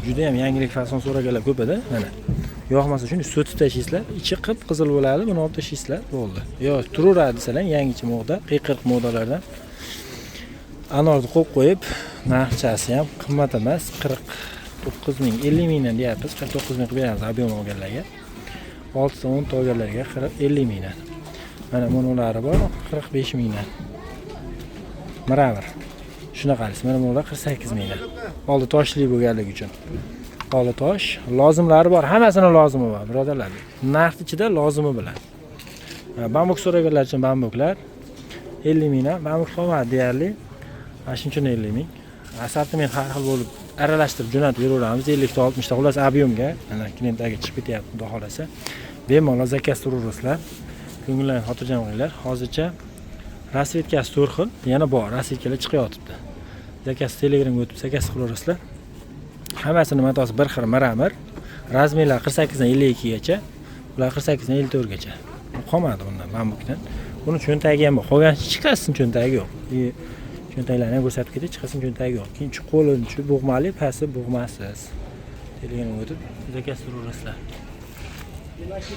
Juda ham yangilik, fason so'raganlar ko'p edi. Mana, yoqmasa shuni so'tib tashlaysizlar, ichi qip qizil bo'ladi, buni olib tashlaysizlar, bo'ldi. Yo turaveradi desalar, yangicha moda, qiyqiriq modalardan. Anorni qo'yib qo'yib, narxchasi ham qimmat emas, 49 000, 50 mingdan deyapmiz, 49 000 qilib beramiz объем olganlarga. Oltita, 10 ta olganlarga 50 mingdan. Mana bunulari bor, 45 mingdan. Мрамор. Shunaqasi. Mana bular 48 mingdan. Oldi toshli bo'lganligi uchun. Oldi tosh, lozimlari bor, hammasini lozimi bor, birodarlar. Narx ichida lozimi bilan. Bambuk so'raganlar uchun bambuklar 50 mingdan. Bambuk qolmadi deyarli. Mana shuning uchun 50 000. Assortiment har xil bo'lib aralashtirib jo'natib beraveramiz. 50 ta, 60 ta, xullas, объем ga. Mana klientlarga chiqib ketyapti, xudo xohlasa. Bemalol заказ turaverasizlar. Ko'ngillarni xotirjam qilinglar. Hozircha расцветка si to'rt xil, yana bor, расцветка lar chiqayotibdi. Заказ Telegramga o'tib заказ qilaverasizlar. Hammasini matosi bir xil, мрамор. Размер lar 48 dan 52 gacha, ular 48 dan 54 gacha. Qolmadi bundan, bambukdan. Buni cho'ntagi ham bor. Qolgan hech qaysisini cho'ntagi yo'q. И cho'ntaklarni ham ko'rsatib ketay, hech qaysisini cho'ntagi yo'q. Keyin qo'lini shu bo'g'mali, pasti bo'g'masiz. Telegramga o'tib заказ turaverasizlar.